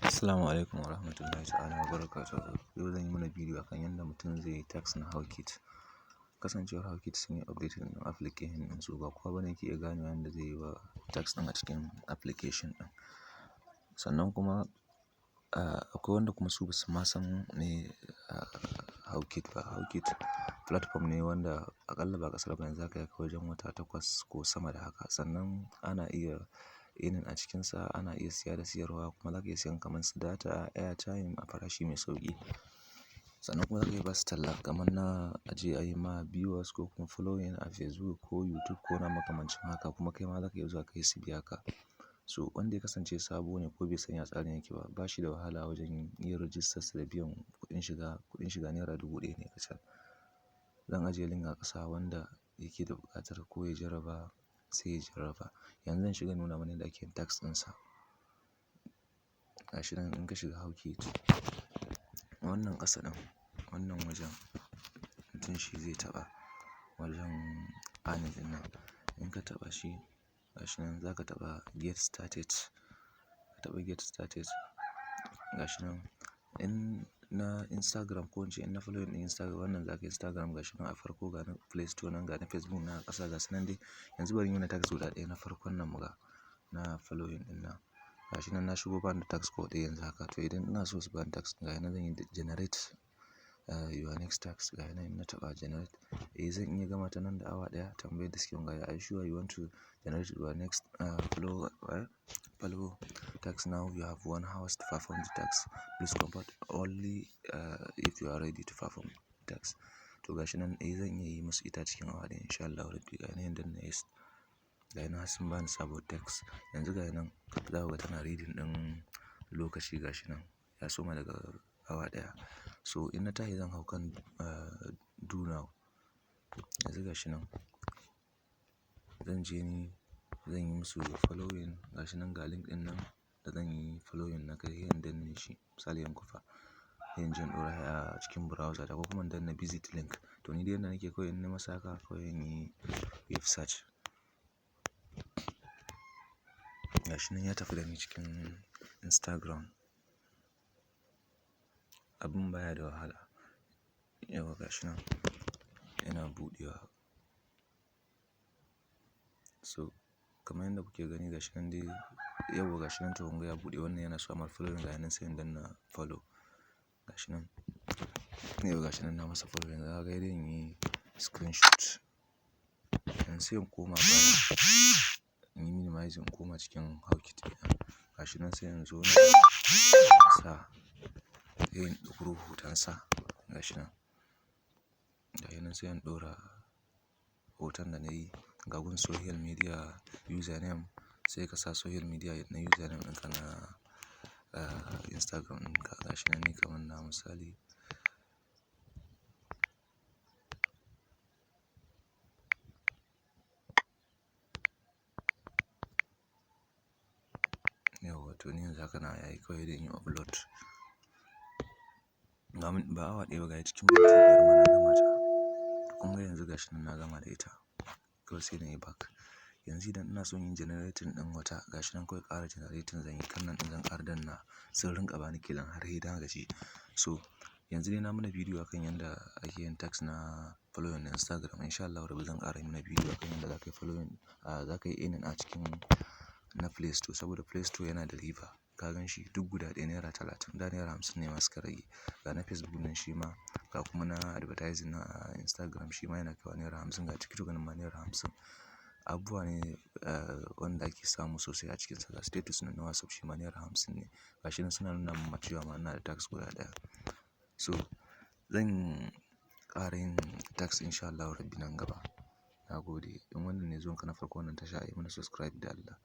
Assalamu alaikum wa rahmatullahi ta'ala wa barakatuhu. Yau zan yi mana bidiyo akan yadda mutum zai yi task na Hawkit. Kasancewar Hawkit sun yi updating ɗin application ɗin su, ba kowa bane yake iya ganewa yadda zai yi wa task ɗin a cikin application ɗin. Sannan kuma akwai wanda kuma su basu ma san me Hawkit ba. Hawkit platform ne wanda aƙalla ba ƙasar ba yanzu haka ya kai wajen wata 8 ko sama da haka. Sannan ana iya earning a cikinsa, ana iya siya da siyarwa, kuma za ka iya siyan kamar su data, airtime a farashi mai sauƙi. Sannan kuma za ka iya basu talla kamar na aje a yi ma viewers ko kuma following a Facebook ko YouTube ko na makamancin haka, kuma kai ma za ka iya zuwa kai su biya ka. So wanda ya kasance sabo ne ko bai san ya tsarin yake ba, ba shi da wahala wajen yin rijistar sa da biyan kuɗin shiga. Kuɗin shiga ₦1,000 ne kacal. Zan ajiye link a ƙasa, wanda yake da buƙatar ko ya jarraba sai ya jarraba. Yanzu zan shiga nuna mana yadda ake yin task ɗinsa. Gashi nan, in ka shiga Hawkit, wannan ƙasa ɗin, wannan wajen mutum shi zai taɓa wajen earning ɗin nan. In ka taɓa shi, gashi nan za ka taɓa get started. Ka taɓa get started. Gashi nan in na Instagram, ko in ce in na following ɗin Instagram, wannan za ka yi Instagram, gashi nan a farko, ga na Play Store nan, ga na Facebook nan a ƙasa, gasu nan dai. Yanzu bari in yi mana task guda ɗaya na farkon nan muga na following ɗin nan. Gashi nan na shigo, bani da task ko ɗaya yanzu haka. To idan ina so su bani task, ga nan zan yi generate your next task. Ga nan in na taɓa generate, eh, zan iya gama ta nan da awa 1. Tambayar da suke mun ga, "Are you sure you want to generate your next follow task now? You have 1 hour to perform the task. Please convert only if you are ready to perform task." To gashi nan, eh, zan iya yi musu ita cikin awa 1 in sha Allahu Rabbi. Ga nan danna yes. Ga nan sun bani sabon task. Yanzu ga nan za ku ga tana reading ɗin lokaci, gashi nan ya soma daga awa 1. So in na tashi zan hau kan do now. Yanzu gashi nan zan je ni zan yi musu following. Gashi nan, ga link ɗin nan da zan yi following na kai, sai in danne shi. Misali in kwafa, sai in je in ɗora a cikin browser ta, ko kuma in danna visit link. To ni dai yanda nake, kawai in na masa haka, kawai in yi if search. Gashi nan ya tafi da ni cikin Instagram. Abun baya da wahala. Yauwa, gashi nan yana buɗewa. So kamar yadda kuke gani, gashi nan dai, yauwa, gashi nan, to kunga ya buɗe, wannan yana so amar following, ga nan sai in danna follow. Gashi nan. Yauwa, gashi nan na masa following. Kaga sai dai in yi screenshot. Yanzu sai in koma baya, in yi minimizing, in koma cikin Hawkit ɗina. Gashi nan, sai in zo nan sa, sai in ɗauko hotonsa. Gashi nan. Gashi nan, sai in ɗora hoton da na yi. Ga gun social media username, sai ka sa social media na username ɗinka na Instagram ɗinka. Gashi nan, ni kamar na misali. Yauwa, to ni yanzu haka nawa yayi, kawai dai in yi upload. Ba awa 1 ba, ga cikin minti 5 ma na gama ta. Kun ga yanzu gashi nan na gama da ita. Kawai sai na yi back. Yanzu idan ina son yin generating ɗin wata, gashi nan, kawai ƙara generating zan yi. Kan nan ɗin zan ƙara danna, sun rinƙa bani kenan har sai na gaji. So yanzu dai na mana bidiyo akan yadda ake yin task na following na Instagram. In sha Allahu Rabbi zan ƙara yi mana bidiyo akan yadda za ka yi following, za ka yi earning a cikin na Play Store. Saboda Play Store yana da riba. Ka gan shi duk guda ɗaya ₦30. Da ₦50 ne ma suka rage. Ga na Facebook nan shi ma, ga kuma na advertising na Instagram shi ma yana kaiwa ₦50. Ga TikTok nan ma ₦50. Abubuwa ne wanda ake samu sosai a cikinsa. Ga status na WhatsApp shi ma ₦50 ne. Gashi nan suna nuna mun cewa ma ina da task guda ɗaya. So zan ƙara yin task in sha Allahu Rabbi nan gaba. Na gode. In wannan ne zuwan ka na farko wannan tasha, yi mana subscribe da Allah.